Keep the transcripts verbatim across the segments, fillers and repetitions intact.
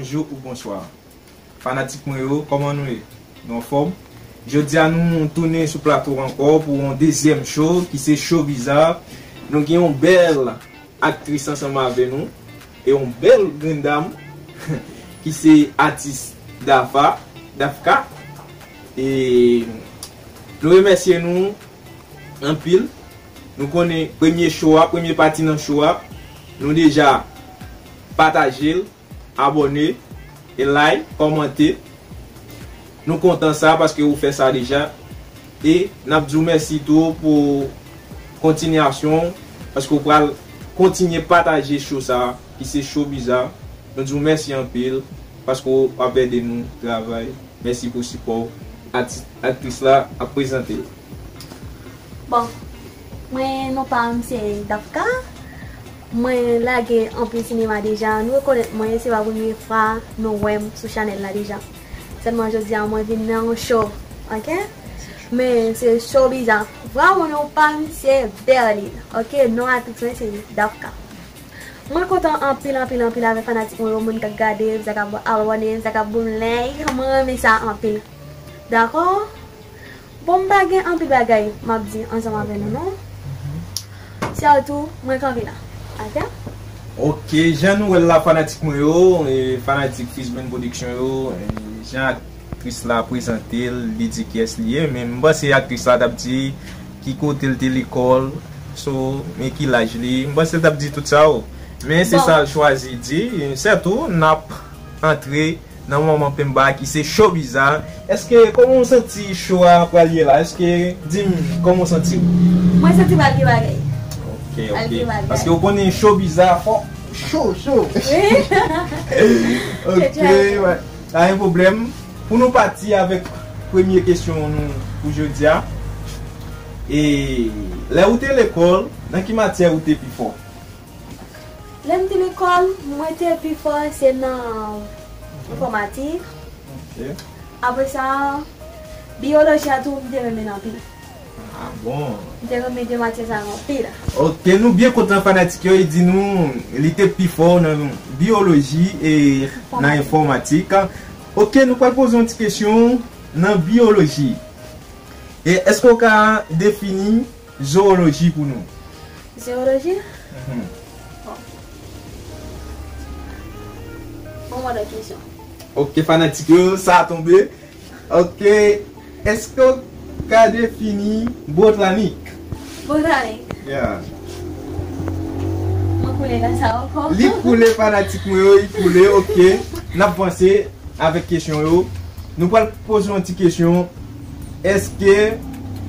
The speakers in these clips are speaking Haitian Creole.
Bonjou ou bonswa. Fanatik mwen yo, kòman nou ye? Nou anfòm? Jodi a nou tounen sou plato ankò pou yon dezyèm show ki se Show Bizarre. Nou gen yon bèl aktris ansanm avè nou e yon bèl grenn dam ki se atis Dafa, Dafka. E nou remèsye nou anpil. Nou konnen premye show a, premye pati nan show a, nou deja pataje l, abòne, e like, kòmante. Nou kontan sa paske ou fè sa deja. E n ap di w mèsi tou pou kontinyasyon, paske w pral kontinye pataje show sa, ki se Show Bizarre. Nou di w mèsi anpil, paske w ap ede nou travay. Mèsi pou sipò w. Atis, aktris la ap prezante l. Bon, mwen non pa m se Dafka. Mwen lage anpil sinema deja. Nou rekonèt mwen, se pa premye fwa nou wè m sou chanèl la deja. Sèlman jodi a mwen vin nan yon show, ok? Men se Show Bizarre. Vrè non pa m se Berline, ok? Non aktris mwen se Dafka. Mwen kontan anpil, anpil, anpil avèk fanatik mwen yo, moun k ap gade m, sa k ap abòne m, sa k ap ban m like. Mwen renmen sa anpil. Dakò? Bon, m pa gen anpil bagay m ap di ansanm avè nou, non. Sètou, mwen kanpe la. Ok? Ok, jan nou wè l la, fanatik mwen yo, e fanatik Fizben Production yo, e jan aktris la prezante l, li di kiyès li ye, men m panse aktris la t ap di ki kote l te lekòl, so, men ki laj li. M panse l t ap di tout sa, o. Men se sa l chwazi di. Sètou, n ap antre nan moman penba ki se Show Bizarre. Èske, kòman w santi show a pral ye la? Èske, di m, kòman w santi w? Mwen santi pral gen bagay. Ok, ok. Paske w konnen Show Bizarre fò cho, cho. Ok, pa gen pwoblèm. Pou nou pati avèk premye kesyon nou pou jodi a. E lè ou te lekòl, nan ki matyè ou te pi fò? Lè m te lekòl, mwen te pi fò se nan enfòmatik. Ok. Apre sa, biyoloji a tou, m te renmen l anpil. Ah bon? M te renmen de matyè sa yo anpil. Ok, nou byen kontan fanatik yo, e di nou li te pi fò nan biyoloji e nan enfòmatik. Ok, nou pral poze yon ti kesyon nan biyoloji. E èske w ka defini zooloji pou nou? Zooloji? Mhm. Bon. Bon, mwen nan kesyon. Ok, fanatik yo, sa a tonbe. Ok, èske w ka defini botanik? Botanik? Yeah. Mwen koule nan sa ankò. Li koule, fanatik mwen yo, li koule, ok. N ap vanse avèk kesyon yo. Nou pral poze yon ti kesyon. Èske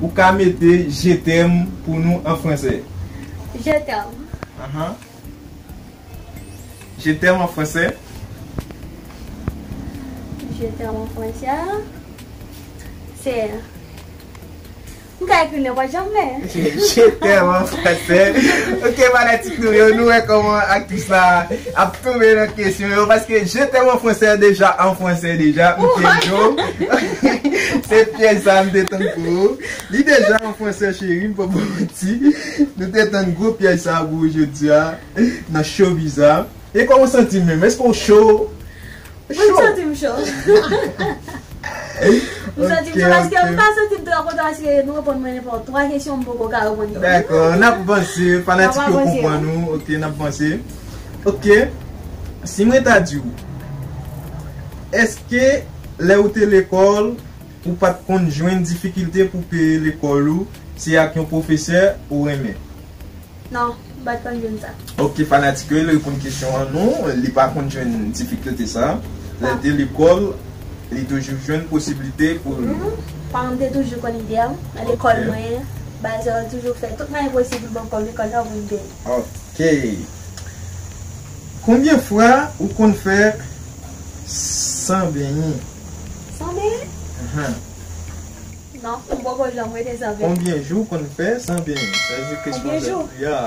ou ka mete je t'aime pou nou an fransè? Je t'aime. Ahan. Je t'aime an fransè. Je t'aime an fransè. Se M ka ekri nenpòt jan m vle. Je t'aime an fransè. Ok, fanatik nou yo, nou wè kòman aktris la ap tonbe nan kesyon yo, paske je t'aime an fransè deja, an fransè deja, m te di w. Se pyèj sa m te tann pou ou. Li deja an fransè, cheri, m pap ba w manti. Nou te tann gwo pyèj sa pou ou jodi a, nan Show Bizarre. E kòman w santi w menm? Èske w cho? Mwen santi m cho. M santi m cho paske m pa santi m twò kontan paske nou reponn mwen nenpòt twa kesyon m poko ka reponn yo. Dakò, n ap vanse, fanatik yo konprann ou. Ok, n ap vanse. Ok, si mwen ta di w, èske lè ou te lekòl, ou pa t konn jwenn difikilte pou peye lekòl ou, se ak yon pwofesè ou renmen? Non, m pa t konn jwenn sa. Ok, fanatik yo, li reponn kesyon an non, li pa konn jwenn difikilte sa. Lè l te lekòl, li toujou jwenn posiblite pou l. Mhm. Paran m te toujou konn ide a, nan lekòl mwen, Bazel toujou fè tout mwayen posib pou l ban m kòb lekòl la pou m peye. Ok. Konbyen fwa ou konn fè san benyen? San benyen? Ahan. Non, m poko janm rete san benyen. Konbyen jou w konn fè san benyen? Sa vle di kesyon jodi a.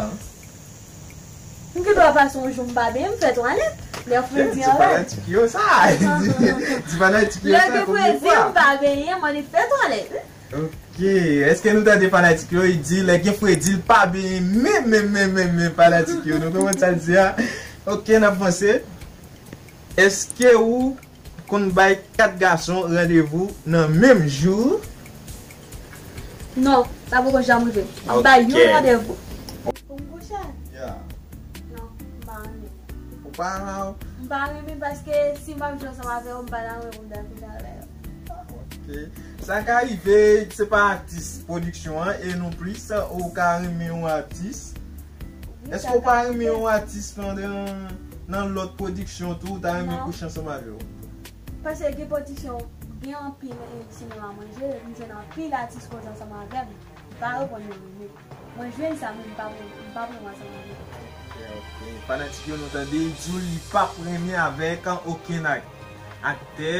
M gen dwa pase yon jou m pa benyen, m fè twalèt. Lè fredi an la. Di fanatik yo sa. Di fanatik yo sa, konbyen fwa? Lè gen fredi m pa benyen, m annik fè twalèt. Ok, èske nou tande fanatik yo? Li di lè gen fredi l pa benyen menm, menm, menm, menm, menm, fanatik yo. Nou konprann sa l di a? Ok, n ap vanse. Èske ou konn bay kat gason randevou nan menm jou? Non, sa poko janm rive m. M bay yon randevou. Pou m kouche? Yeah. Non, m pa renmen. Ou pa renmen? M pa renmen paske si m ap jwe ansanm avè yo, m pa ta renmen pou m ta kouche avè yo. Ok. Sa ka rive, se pa atis pwodiksyon an, e non plis, ou ka renmen yon atis. Èske ou pa renmen yon atis pandan nan lòt pwodiksyon tou, ou ta renmen kouche ansanm avè yo? Paske gen pwodiksyon, gen anpil, e, sinema mwen jwe, m jwenn anpil atis koze ansanm avè m. M pa reponn yo menm. Mwen jwenn sa, men m pa pran, m pa pran ansanm avè yo. Ok, ok. Fanatik yo, nou tande, li di w li p ap renmen avèk okenn ak-, aktè,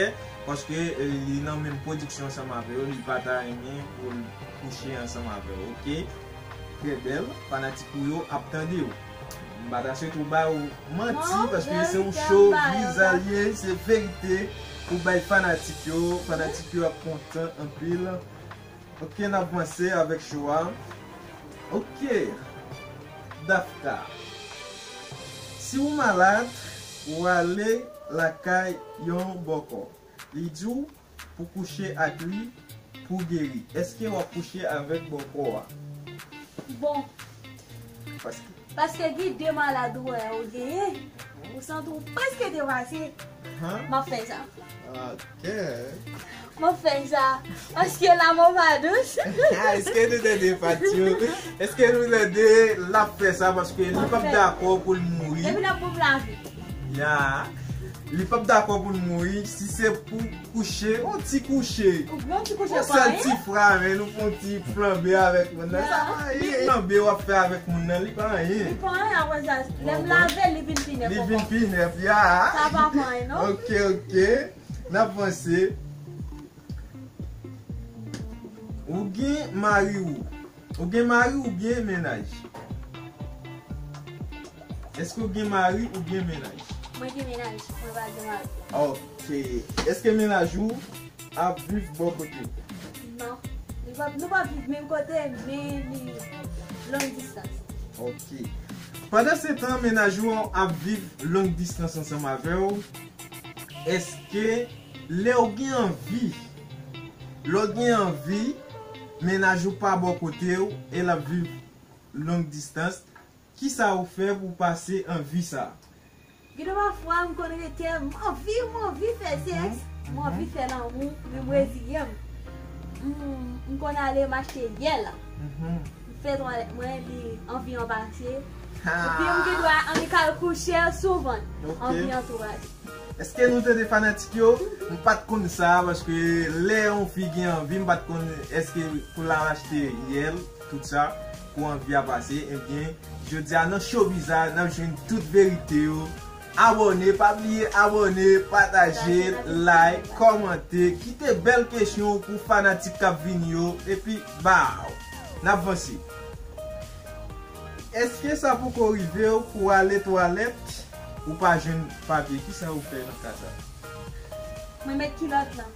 paske, e, li nan menm pwodiksyon ansanm avè yo, li pa ta renmen pou l kouche ansanm avè yo, ok? Trè bèl, fanatik ou yo ap tande w. M pa ta swete w ba yo manti, paske se yon show bizarre, se verite pou bay fanatik yo. Fanatik yo ap kontan anpil. Ok, n ap vanse avèk show a. Ok, Dafka. Si w malad, ou ale lakay yon bòkò. Li di w pou kouche ak li pou geri. Èske w ap kouche avèk bòkò a? Bon. Paske gen de malad ou wè ou genyen, ou santi w prèske depase, m ap fè sa. Ok. M ap fè sa. Paske lanmò pa dous. Èske nou tande Fatou? Èske nou tande l ap fè sa paske li p ap dakò pou l mouri? Epi l ap ban m lavi. Ya. Li p ap dakò pou l mouri. Si se pou kouche, yon ti kouche. Yon ti kouche pa anyen. Yon sèl ti fra, men nou fè yon ti flanbe avèk moun nan. Sa pa anyen. Flanbe w ap fè avèk moun nan, li pa anyen. Li pa anyen, apre sa, lè m lave, li vin pi nèf ankò. Li vin pi nèf, ya. Sa pa fè anyen, non. Ok, ok. N ap vanse. Ou gen mari ou. Ou gen mari oubyen mennaj? Èske ou gen mari oubyen mennaj? Mwen gen mennaj, mwen pa gen mari. Ok. Èske mennaj ou ap viv bò kote w? Non. Li pa, nou pa viv menm kote, men li long distans. Ok. Pandan se tan, mennaj ou an ap viv long distans ansanm avè w, èske lè w gen anvi, lè w gen anvi, mennaj ou pa bò kote w e l ap viv long distans, kisa ou fè pou pase anvi sa a? Gen de pafwa, m konn rete, m anvi, m anvi fè sèks, m anvi fè lanmou, men m reziye m. M, m konn ale m achte yèl. M fè twalèt mwen, epi anvi an pase. Epi m gen dwa annik al kouche souvan. Anvi an tou pase. Èske nou tande fanatik yo? M pa t konn sa, paske lè yon fi gen anvi, m pa t konn èske pou l al achte yèl, tout sa, pou anvi a pase. Ebyen, jodi a nan Showbiz la, n ap jwenn tout verite yo. Abòne, pa bliye abòne, pataje, like, kòmante, kite bèl kesyon pou fanatik k ap vini yo, epi, baw, n ap vanse. Èske sa poko rive w pou w ale twalèt, ou pa jwenn papye, kisa ou fè nan ka sa? Mwen met kilòt lan.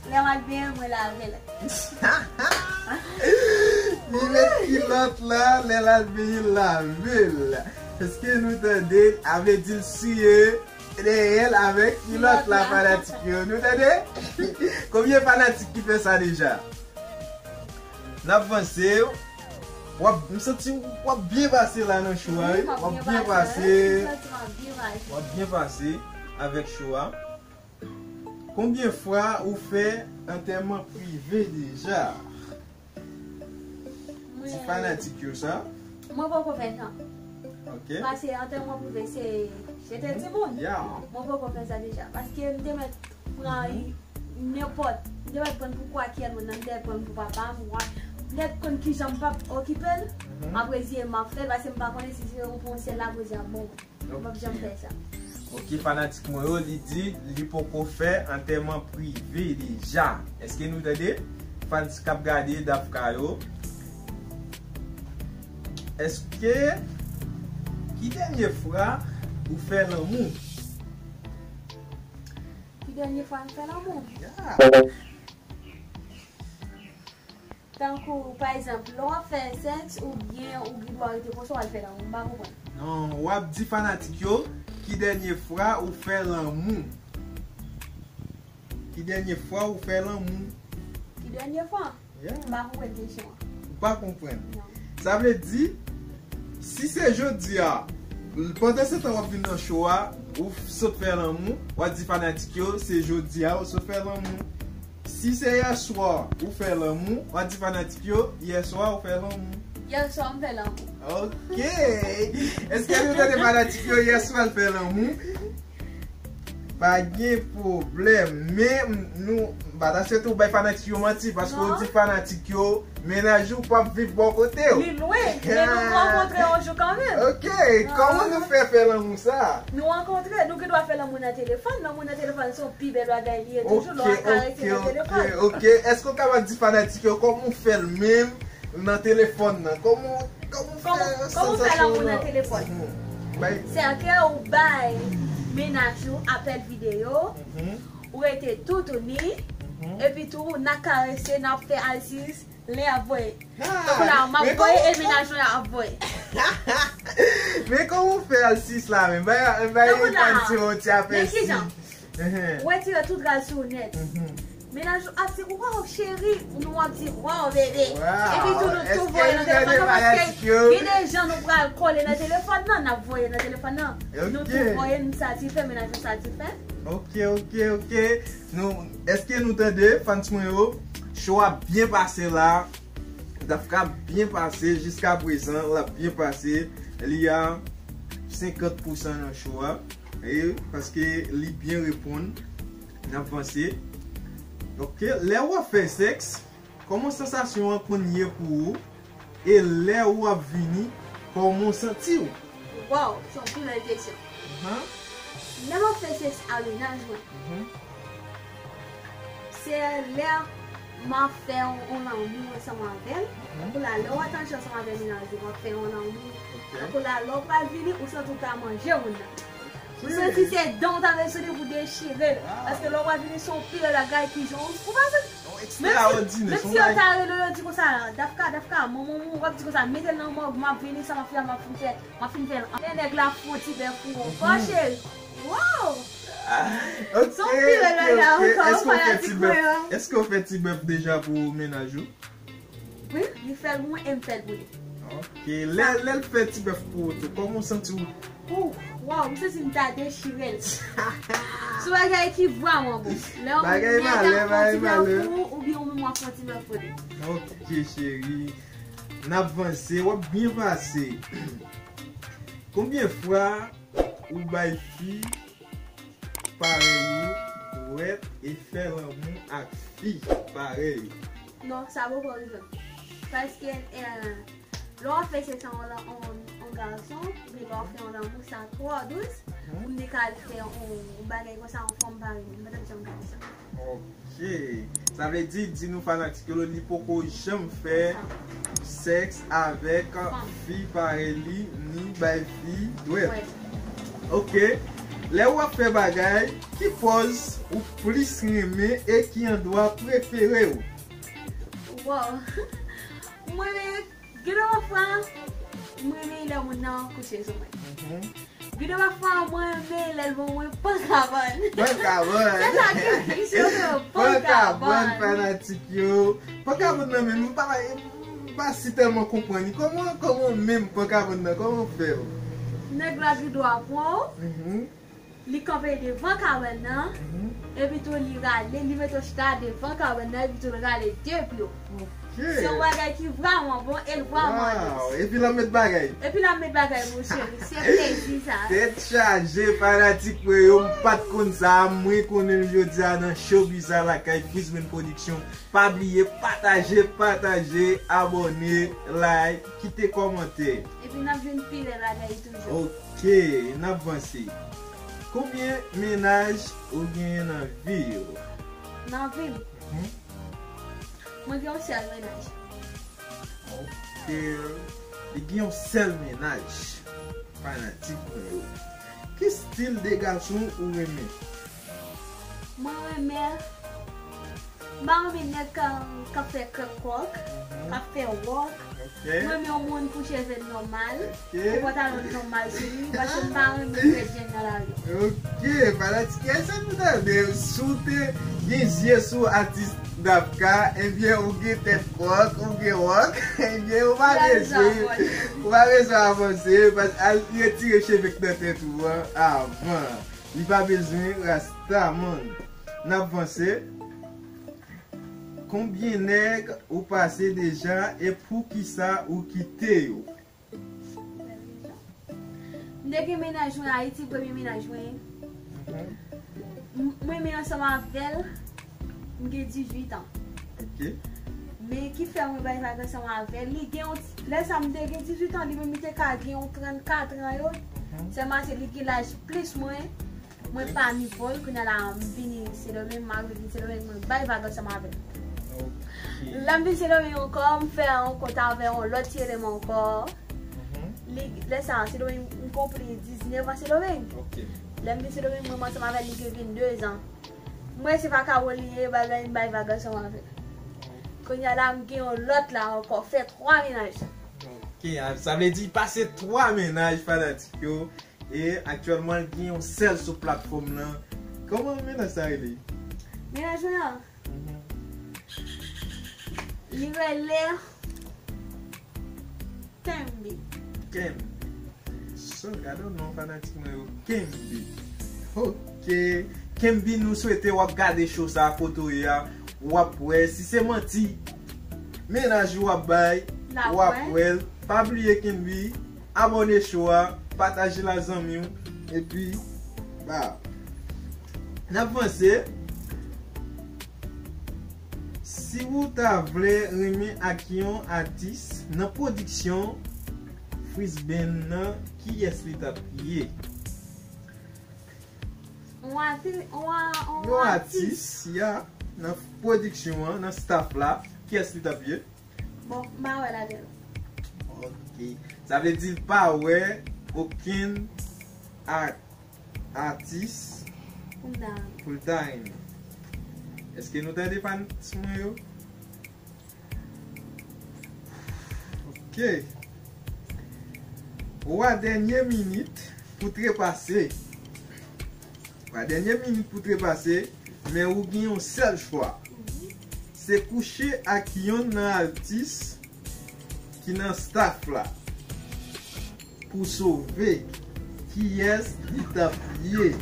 Lè m al benyen, mwen lave l. Li met kilòt la, lè l al benyen, l lave l. Èske nou tande l? A vle di l siye dèyè l avèk kilòt la, fanatik yo. Nou tande? Konbyen fanatik ki fè sa deja? N ap vanse. W ap, m santi w ap byen pase la nan show a, wi. W ap byen pase. W ap byen pase avèk show a. Konbyen fwa ou fè antèman prive deja? Di fanatik yo sa. Mwen poko fè sa. Ok. Paske antèman prive se, se te timoun. Mwen poko fè sa deja. Paske m te mèt pran nenpòt, m te mèt pran pou kwa ki yèl moun nan, m te mèt pran pou papa m, m te mèt konn kijan m p ap okipe l, m ap reziye m, m ap fè l, paske m pa konnen si se yon pwensèl la, reziye m, bon. M p ap janm fè sa. Ok, fanatik mwen yo, li di li poko fè antèman prive deja. Èske nou tande? Fans k ap gade Dafka yo. Èske, ki dènye fwa ou fè lanmou? Ki dènye fwa m fè lanmou? Yeah. Tankou, pa egzanp, lè w ap fè sèks oubyen ou gen dwa rete konsa w al fè lanmou, m pa konprann. Non, w ap di fanatik yo, Ki dènye fwa ou fè lanmou? Ki dènye fwa ou fè lanmou? Ki dènye fwa? Yeah. M pa konprann kesyon an. Ou pa konprann? Non. Sa vle di, si se jodi a, pandan se tan w ap vin nan show a, ou sot fè lanmou, w a di fanatik yo, se jodi a ou sot fè lanmou. Si se yèswa ou fè lanmou, w a di fanatik yo, yèswa ou fè lanmou. Yèswa m fè lanmou. Ok. Èske nou tande fanatik yo, yèswa l fè lanmou? Pa gen pwoblèm. Men nou, m pa ta swete ou bay fanatik yo manti, paske ou di fanatik yo, mennaj ou p ap viv bò kote w. Li lwen, men nou rankontre yon jou kanmenm. Ok, kòman nou fè fè lanmou sa? Nou rankontre, nou gen dwa fè lanmou nan telefòn. Lanmou nan telefòn se yon pi bèl bagay li ye toujou, lè w ap karese nan telefòn. Ok, èske w kapab di fanatik yo kòman w fè l menm nan telefòn nan? Kòman, kòman w fè sansasyon nan? Kòman w fè lanmou nan telefòn? Se ke ou bay mennaj ou apèl videyo, ou rete toutouni, epi tou n ap karese, n ap fè alsis, lè y ap voye. Tankou la, m ap voye e mennaj mwen ap voye. Men kòman w fè alsis la menm? Bay, bay yon ti apèsi. Ou retire tout rad sou ou nèt. Mennaj ou ap di, "Waw, cheri," nou ap di, "Waw, bebe." Epi tou nou tou voye nan telefòn nan, paske gen de jan nou pral kole nan telefòn nan, n ap voye nan telefòn nan. Nou tou voye, nou satisfè, mennaj nou satisfè. Ok, ok, ok. Nou, èske nou tande, fans mwen yo? Show a byen pase la. Dafka byen pase jiska prezan, l ap byen pase. Li a senkant pousan nan show a. E paske li byen reponn, n ap vanse. Ok, lè w ap fè sèks, kòman sansasyon an konn ye pou ou? E lè w ap vini, kòman w santi w? Waw, se yon pi bèl kesyon. Lè m ap fè sèks a mennaj mwen, se lè m ap fè yon lanmou ansanm avè l. Tankou la, lè w atanche ansanm avè mennaj ou, w ap fè yon lanmou. Tankou la, lè w pral vini, ou santi w ka manje moun nan. Ou santi se dan w ta met sou li pou dechire l. Paske lè w pral vini, se yon pi bèl bagay ki jan ou pa santi. Menm si yo ta rele w, yo di konsa, "Dafka, Dafka, manman w," w ap di konsa, "Mete l nan mòg, m ap vini, sa m ap fè a, m ap fin fè l, m ap fin fè l." Lè nèg la fè yon ti bèf pou ou ankò, cheri. Waw! Ok, ok, ok. Èske w fè ti bèf? Èske w fè ti bèf deja pou mennaj ou? Wi, li fè l pou mwen e m fè l pou li. Ok, lè, lè l fè ti bèf pou ou tou, kòman w santi w? Ou, waw, m santi m ta dechire l. Se yon bagay ki vrèman bon. Lè yon nèg ap fè yon ti bèf pou ou, oubyen ou menm w ap fè yon ti bèf pou li. Ok, cheri. N ap vanse, w ap byen pase. Konbyen fwa ou bay fi parèy ou dwèt e fè lanmou ak fi parèy ou? Non, sa poko rive m. Paske, eh, lè w ap fè sèks a yon, yon, yon gason, oubyen lè w ap fè yon lanmou, sa twò dous pou m te ka al fè yon, yon bagay konsa, yon fanm parèy mwen. M pa t ap janm ka fè sa. Ok. Sa vle di, di nou fanatik yo, li poko janm fè sèks avèk fi parèy li, ni bay fi dwèt. Ok. Lè w ap fè bagay, ki pòz ou plis renmen e ki andwa prefere w? Waw. Mwen, gen de pafwa, mwen renmen lè moun nan kouche sou mwen. Gen de pafwa, mwen renmen lè l ban mwen pankabann. Pankabann. Se sa ki di, se yo ke pankabann. Pankabann, fanatik yo. Pankabann nan menm, m pa, m pa si tèlman konprann li. Kòman, kòman menm pankabann nan, kòman w fè l? Nèg la gen dwa pran w. Li kanpe devan kabann nan, epi tou li rale, li mete w chita devan kabann nan, epi tou l rale de pye w. Se yon bagay ki vrèman bon e l vrèman dous. Epi l ap met bagay. Epi l ap met bagay, mon cheri. Se plezi sa. Tèt chaje, fanatik mwen yo, m pa t konn sa, mwen konnen l jodi a nan Showbiz a lakay, Frisbin Production. Pa bliye pataje, pataje, abòne, like, kite kòmantè. Epi n ap jwenn pi bèl bagay toujou. Ok, n ap vanse. Konbyen mennaj ou genyen nan vi w? Nan vi m? Mwen gen yon sèl mennaj. Ok. Li gen yon sèl mennaj. Fanatik mwen yo. Ki stil de gason ou renmen? Mwen renmen, m pa renmen nèg k ap fè krèk kòk, k ap fè wòk. Ok. Mwen renmen yon moun pou cheve l nòmal, ok, pou pantalon l nòmal sou li, paske m pa renmen trè djeng nan lari. Ok, fanatik, èske nou tande? Si w te gen zye sou atis Dafka, ebyen, ou gen tèt wòk, ou gen wòk, ebyen, ou pa bezwen, ou pa bezwen avanse, pas-, al retire cheve k nan tèt ou an avan. Li pa bezwen rasta, man. N ap vanse. Konbyen nèg ou pase deja e poukisa ou kite yo? M te gen mennaj mwen Ayiti, premye mennaj mwen. Mhm. M- Mwen renmen ansanm avè l, m gen dizuit an. Ok. Men ki fè mwen bay vag ansanm avè l, li gen yon ti- lè sa m te gen dizuit an, li menm li te ka gen yon trannkat an yo. Mhm. Sèlman se li gen laj plis mwen. Mwen pa ni Pòl, kounye a la m vini Sendomeng, m arive vin Sendomeng, mwen bay vag ansanm avè l. Ok. Lè m vin Sendomeng ankò, m fè rankont avè yon lòt ti eleman ankò. Mhm. Li, lè sa, Sendomeng, m konpli diznèf an Sendomeng. Ok. Lè m vin Sendomeng, mwen ansanm avè l, li gen vennde zan. Mwen se vakabon li ye, bagay, m bay vag ansanm avè l. Kounye a la, m gen yon lòt la ankò, fè twa mennaj. Ok, a- sa vle di pase twa mennaj, fanatik yo. E aktyèlman, l gen yon sèl sou platfòm nan. Kòman mennaj sa rele? Mennaj mwen an? Mhm. Li rele Kenby. Kenby. So, gade yon non fanatik mwen yo. Kenby. Ok. Kenby, nou swete w ap gade show sa a kote w ye a. W ap wè si se manti mennaj ou w ap bay. W ap wè l. Pa bliye Kenby, abòne show a, pataje l ak zanmi w, epi, ba, n ap vanse. Si ou ta vle renmen ak yon atis nan pwodiksyon Freeze Band nan, kiyès li t ap ye? Yon ati- yon a- yon Yon atis, atis. Ya, nan pwodiksyon an, nan staff la, kiyès li t ap ye? Bon, m pa wè ladan l. Ok. Sa vle di l pa wè okenn a- atis pou l ta renmen. Pou l ta renmen. Èske nou tande fans mwen yo? Ok. Ou a dènye minit pou trepase. Ou a dènye minit pou trepase, men ou gen yon sèl chwa. Se kouche ak yonn nan atis ki nan staff la pou sove. Kiyès li t ap ye?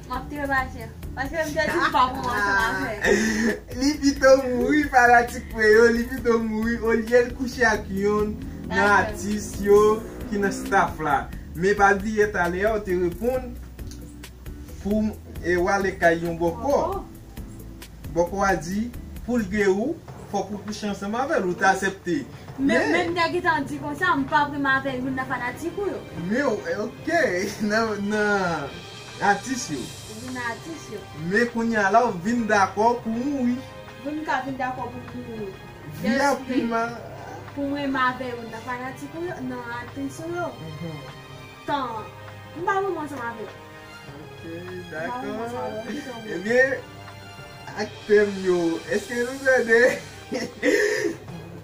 M ap trepase. Paske m te di m pa pran ansanm avè l. Li pito mouri fanatik mwen yo, li pito mouri olye l kouche ak yonn nan atis yo ki nan staff la. Men pa bliye talè a ou te reponn pou m, e, w ale kay yon bòkò. Bòkò. Bòkò a di, pou l gen ou, fòk ou kouche ansanm avè l, ou te aksepte. Men, men, men m te gentan di konsa, m p ap renmen avè youn nan fanatik ou yo. Men, ok, nan, nan atis yo. Wi, nan atis yo. Men kounye a la, ou vin dakò pou mouri. Wi, m ka vin dakò pou mouri. Vi a pi mal. Pou mwen renmen avè youn nan fanatik ou yo, nan aktris ou yo. Mhm. Tan, m pa renmen ansanm avè yo. Ok, dakò. Ebyen, aktè m yo, èske nou tande?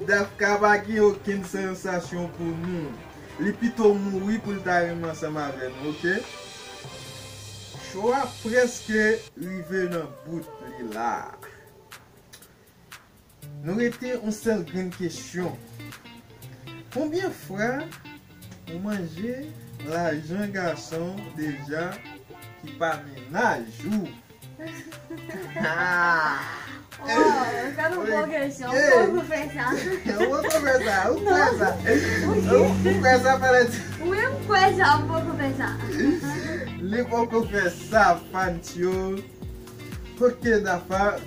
Dafka pa gen okenn sansasyon pou nou. Li pito mouri pou l ta renmen ansanm avè nou, ok? Show a prèske rive nan bout li la. Nou rete yon sèl grenn kesyon. Konbyen fwa ou manje lajan gason deja ki pa mennaj ou? Oh, sa se yon bon kesyon. M poko fè sa. Ou poko fè sa. Ou kwè sa. Ou kwè sa, fanatik? Wi, m kwè sa. M poko fè sa. Li poko fè sa, fans yo. Ok, Dafa,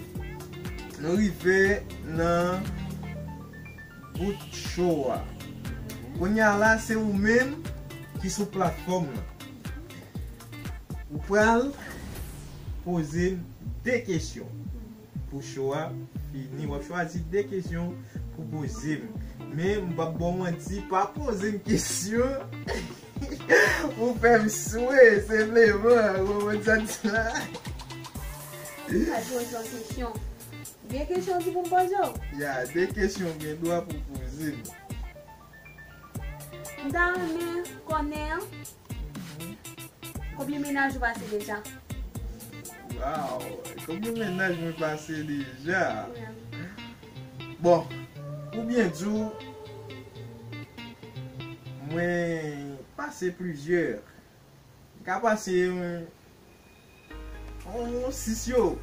nou rive nan bout show a. Kounye a la, se ou menm ki sou platfòm nan. Ou pral poze m de kesyon pou show a fini. W ap chwazi de kesyon pou poze m. Men, m p ap ba w manti, pa poze m kesyon. Ou fè m swe, senpleman. Ou konprann sa m di la? Ou ka poze yon kesyon. De kesyon ki pou m poze w. Ya, de kesyon ou gen dwa pou poze m. M ta renmen konnen konbyen mennaj ou pase deja. Waw, konbyen mennaj mwen pase deja? Bon, pou byen di w, mwen pase plizyè. M ka pase yon, yon sis yo.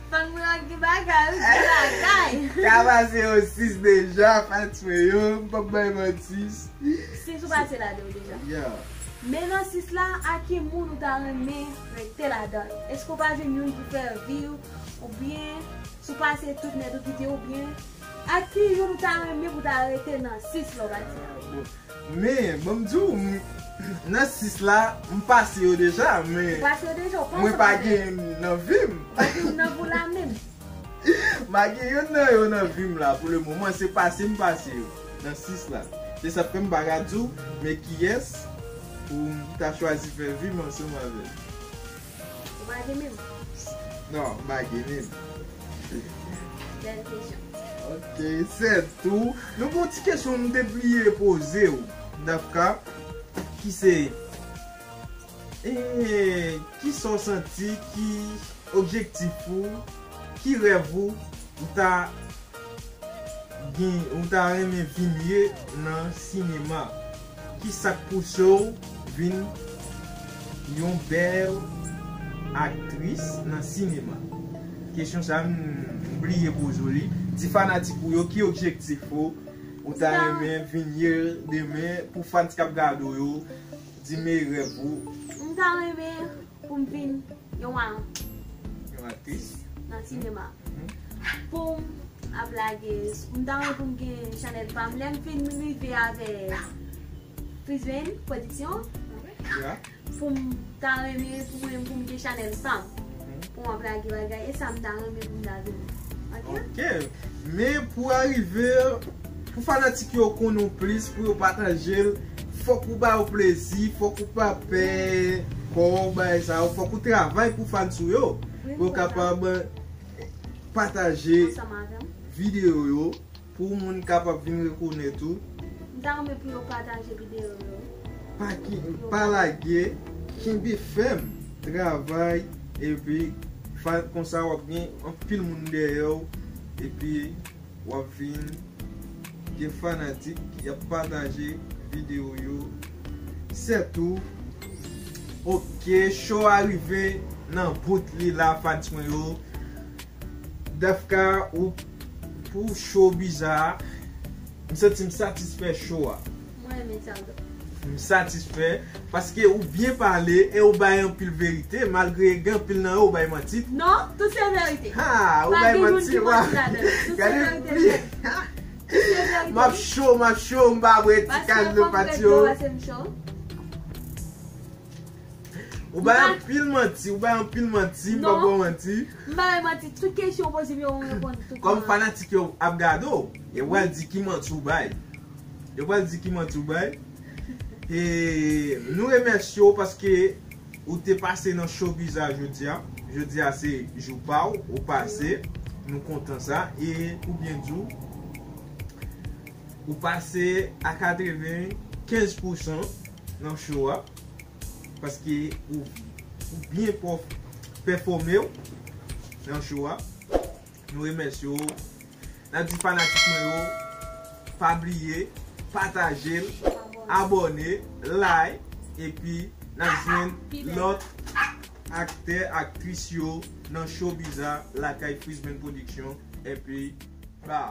Fòk mwen ak gen bagay, wi, gen bagay. Ka pase yon sis deja, Fatma yo, m p ap bay manti. Sis ou pase ladan yo deja. Yeah. Men nan sis la, a ki moun ou ta renmen rete ladan l? Èske w pa jwenn youn pou fè vi w? Oubyen, si w pase tout nèt ou kite, oubyen, a ki youn ou ta renmen pou ta rete nan sis la w pase a? Men, ban m di w, m, nan sis la, m pase yo deja, men mwen pa gen nan vi m. Pa gen nan pou la menm. M pa gen youn nan yo nan vi m la, pou le moman, se pase m pase yo, nan sis la. Se sa k fè m pa ka di w, men kiyès pou m ta chwazi fè vi m ansanm avè l. Ou pa gen menm? Non, m pa gen menm. Bèl kesyon. Ok, se tou. Nou gen yon ti kesyon m te bliye poze w, Dafka, ki se, e, ki sa w santi ki objektif ou, ki rèv ou, ou ta gen, ou ta renmen vin ye nan sinema? Ki sa k pouse w vin yon bèl aktris nan sinema? Kesyon sa a, m bliye poze w li. Di fanatik ou yo ki objektif ou, ou ta renmen vin ye demen, pou fans k ap gade w yo, di men rèv ou. M ta renmen pou m vin yon a- Yon aktris nan sinema. Mhm. Pou m ap lage, m ta renmen pou m gen chanèl pa m. Lè m fin rive avè Frisben Production, yeah, pou m ta renmen pou mwen, pou m gen chanèl pa m. Mhm. Pou m ap lage bagay. E sa m ta renmen pou m ta vin. Ok? Ok. Men pou arive, pou fanatik yo konnen w plis, pou yo pataje l, fòk ou ba yo plezi, fòk ou pa pè kò w, bagay sa yo, fòk ou travay pou fans ou yo, pou yo kapab pataje videyo yo, pou moun kapab vin rekonèt ou. M ta renmen pou yo pataje videyo yo. Pa ki, pa lage, kenbe fèm, travay, epi fa-, konsa w ap gen anpil moun dèyè w, epi w ap vin gen fanatik y ap pataje videyo yo. Sètou, ok, show a rive nan bout li la, fans mwen yo. Dafka, ou, pou show biza a, m santi m satisfè show a. Mwen renmen sa w di. M satisfè paske ou byen pale e ou bay anpil verite, malgre gen anpil nan yo ou bay manti. Non, tout se verite. Ha, ou bay manti, wa. Gade, tout se verite. Tout se verite. M ap cho, m ap cho, m pa bwè ti kal nan patio. Paske fòk m ret dlo, paske m cho. Ou bay anpil manti, ou bay anpil manti, m pa ba w manti. M pa bay manti, tout kesyon w poze m yo, mwen reponn tout. Kòm fanatik yo ap gade w, yo pral di ki manti ou bay. Yo pral di ki manti ou bay. E nou remèsye w paske ou te pase nan show biza jodi a. Jodi a se jou pa w, ou pase. Nou kontan sa. E pou byen di w, ou pase a katrevenkenz pousan nan show a. Paske ou, ou byen pèfòme w nan show a. Nou remèsye w. N ap di fanatik mwen yo, pa bliye, pataje l, abòne, like, epi n ap jwenn lòt aktè, aktris yo nan show biza lakay Frisben Production, epi ba.